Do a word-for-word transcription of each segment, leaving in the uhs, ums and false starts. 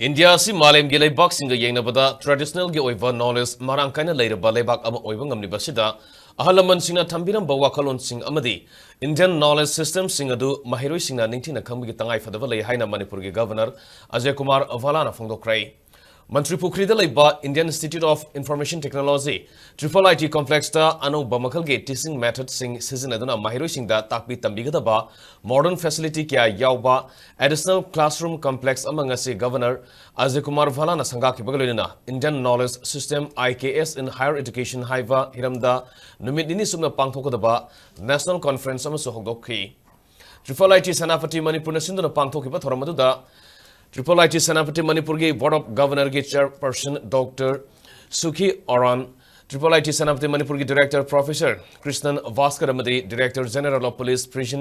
India ꯑꯁꯤ ꯃꯥꯂꯦꯝꯒꯤ ꯂꯩꯕꯥꯛꯁꯤꯡꯒ ꯌꯦꯡꯅꯕꯗ traditionalꯒꯤ ꯑꯣꯏꯕ knowledge ꯃꯔꯥꯡ ꯀꯥꯏꯅ ꯂꯩꯔꯕ ꯂꯩꯕꯥꯛ ꯑꯃ ꯑꯣꯏꯕ ꯉꯝꯂꯤꯕ ꯑꯁꯤꯗ ꯑꯍꯜ ꯂꯃꯟꯁꯤꯡꯅ ꯊꯝꯕꯤꯔꯝꯕ ꯋꯥꯈꯜꯂꯣꯟꯁꯤꯡ ꯑꯃꯗꯤ Indian knowledge systemꯁꯤꯡ ꯑꯗꯨ ꯃꯍꯩꯔꯣꯏꯁꯤꯡꯅ ꯅꯤꯡꯊꯤꯅ ꯈꯪꯕꯒꯤ ꯇꯉꯥꯏ ꯐꯗꯕ ꯂꯩ ꯍꯥꯏꯅ ꯃꯅꯤꯄꯨꯔꯒꯤ Governor ꯑꯖꯌ ꯀꯨꯃꯥꯔ ꯚꯥꯂꯥꯅ ꯐꯣꯡꯗꯣꯛꯈ꯭ꯔꯦ꯫ ꯃꯟꯇ꯭ꯔꯤ ꯄꯨꯈ꯭ꯔꯤꯗ ꯂꯩꯕ Indian Institute of Information Technology, Triple I T Complexꯇ ꯑꯅꯧꯕ ꯃꯈꯜꯒꯤ teaching methodꯁꯤꯡ ꯁꯤꯖꯤꯟꯅꯗꯨꯅ ꯃꯍꯩꯔꯣꯏꯁꯤꯡꯗ ꯇꯥꯛꯄꯤ ꯇꯝꯕꯤꯒꯗꯕ modern facility ꯀꯌꯥ ꯌꯥꯎꯕ additional classroom complex ꯑꯃ ꯉꯁꯤ Governor ꯑꯖꯌ ꯀꯨꯃꯥꯔ ꯚꯥꯂꯥꯅ ꯁꯪꯒꯥꯈꯤꯕꯒ ꯂꯣꯏꯅꯅ Indian Knowledge System, I K S in Higher Education ꯍꯥꯏꯕ ꯍꯤꯔꯝꯗ ꯅꯨꯃꯤꯠ ꯅꯤꯅꯤ ꯆꯨꯞꯅ ꯄꯥꯡꯊꯣꯛꯀꯗꯕ national conference ꯑꯃꯁꯨ ꯍꯧꯗꯣꯛꯈꯤ꯫ Triple I T ꯁꯦꯅꯥꯄꯇꯤ ꯃꯅꯤꯄꯨꯔꯅ ꯁꯤꯟꯗꯨꯅ ꯄꯥꯡꯊꯣꯛꯈꯤꯕ ꯊꯧꯔꯝ ꯑꯗꯨꯗ Triple I T ꯁꯦꯅꯥꯄꯇꯤ ꯃꯅꯤꯄꯨꯔꯒꯤ Board of Governorꯒꯤ Chairperson Doctor Sukhi Oran, Triple I T Senapati ꯃꯅꯤꯄꯨꯔꯒꯤ Director Professor ꯀ꯭ꯔꯤꯁꯅꯟ ꯚꯥꯁꯀꯔ ꯑꯃꯗꯤ Director General of Police Preesh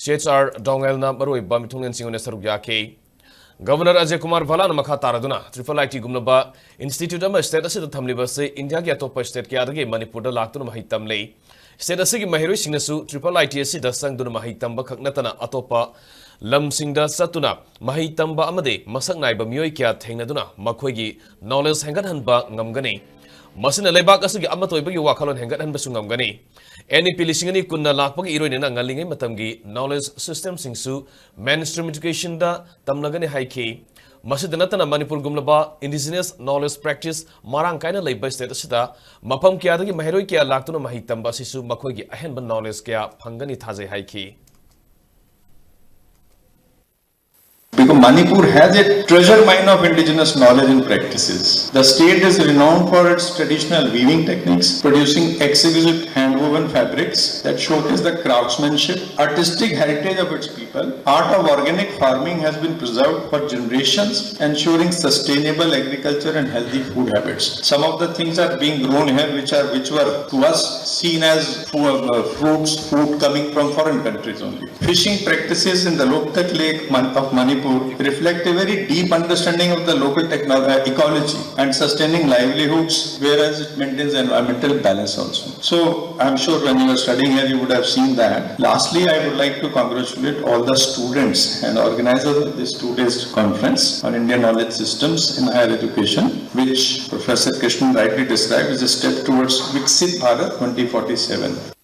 ꯁꯤ ꯑꯦꯆ ꯑꯥꯔ ꯗꯣꯉꯦꯜꯅ ꯃꯔꯨꯑꯣꯏꯕ ꯃꯤꯊꯨꯡꯂꯦꯟꯁꯤꯡ ꯑꯣꯏꯅ ꯁꯔꯨꯛ ꯌꯥꯈꯤ꯫ Governor ꯑꯖꯌ ꯀꯨꯃꯥꯔ ꯚꯥꯂꯥꯅ ꯃꯈꯥ ꯇꯥꯔꯗꯨꯅ Triple I Tꯒꯨꯝꯂꯕ institute ꯑꯃ state ꯑꯁꯤꯗ ꯊꯝꯂꯤꯕ ꯑꯁꯤ ꯏꯟꯗꯤꯌꯥꯒꯤ ꯑꯇꯣꯞꯄ state ꯀꯌꯥꯗꯒꯤ ꯃꯅꯤꯄꯨꯔꯗ ꯂꯥꯛꯇꯨꯅ ꯃꯍꯩ ꯇꯝꯂꯤ꯫ State ꯑꯁꯤꯒꯤ ꯃꯍꯩꯔꯣꯏꯁꯤꯡꯅꯁꯨ Triple I T ꯑꯁꯤꯗ ꯆꯪꯗꯨꯅ ꯃꯍꯩ ꯇꯝꯕ ꯈꯛ ꯅꯠꯇꯅ ꯑꯇꯣꯞꯄ ꯂꯝꯁꯤꯡꯗ ꯆꯠꯇꯨꯅ ꯃꯍꯩ ꯇꯝꯕ ꯑꯃꯗꯤ ꯃꯁꯛ ꯅꯥꯏꯕ ꯃꯤꯑꯣꯏ ꯀꯌꯥ ꯊꯦꯡꯅꯗꯨꯅ ꯃꯈꯣꯏꯒꯤ knowledge ꯍꯦꯟꯒꯠꯍꯟꯕ ꯉꯝꯒꯅꯤ꯫ ꯃꯁꯤꯅ ꯂꯩꯕꯥꯛ ꯑꯁꯤꯒꯤ ꯑꯃꯠꯇ ꯑꯣꯏꯕꯒꯤ ꯋꯥꯈꯜꯂꯣꯟ ꯍꯦꯟꯒꯠꯍꯟꯕꯁꯨ ꯉꯝꯒꯅꯤ꯫ N E P ꯂꯤꯁꯤꯡ ꯑꯅꯤ ꯀꯨꯟꯅ ꯂꯥꯛꯄꯒꯤ ꯏꯔꯣꯏꯅꯅ ꯉꯜꯂꯤꯉꯩ ꯃꯇꯝꯒꯤ knowledge systemꯁꯤꯡꯁꯨ mainstream educationꯗ ꯇꯝꯂꯒꯅꯤ ꯍꯥꯏꯈꯤ꯫ ꯃꯁꯤꯗ ꯅꯠꯇꯅ ꯃꯅꯤꯄꯨꯔꯒꯨꯝꯂꯕ indigenous knowledge practice ꯃꯔꯥꯡ ꯀꯥꯏꯅ ꯂꯩꯕ state ꯑꯁꯤꯗ ꯃꯐꯝ ꯀꯌꯥꯗꯒꯤ ꯃꯍꯩꯔꯣꯏ ꯀꯌꯥ ꯂꯥꯛꯇꯨꯅ ꯃꯍꯩ ꯇꯝꯕ ꯑꯁꯤꯁꯨ ꯃꯈꯣꯏꯒꯤ ꯑꯍꯦꯟꯕ knowledge ꯀꯌꯥ ꯐꯪꯒꯅꯤ ꯊꯥꯖꯩ ꯍꯥꯏꯈꯤ꯫ Because Manipur has a treasure mine of indigenous knowledge and practices. The state is renowned for its traditional weaving techniques, producing exquisite hand-woven fabrics that showcase the craftsmanship, artistic heritage of its people. Art of organic farming has been preserved for generations, ensuring sustainable agriculture and healthy food habits. Some of the things are being grown here, which are, which were to us seen as fu-, uh, fruits, food coming from foreign countries only. Fishing practices in the Loktak Lake Mon-, of Manipur to reflect a very deep understanding of the local techno- uh, ecology and sustaining livelihoods, whereas it maintains environmental balance also. So I'm sure when you are studying here, you would have seen that. Lastly, I would like to congratulate all the students and organizers of this two days conference on Indian knowledge systems in higher education, which Professor Krishnan rightly described as a step towards Viksit Bharat twenty forty-seven.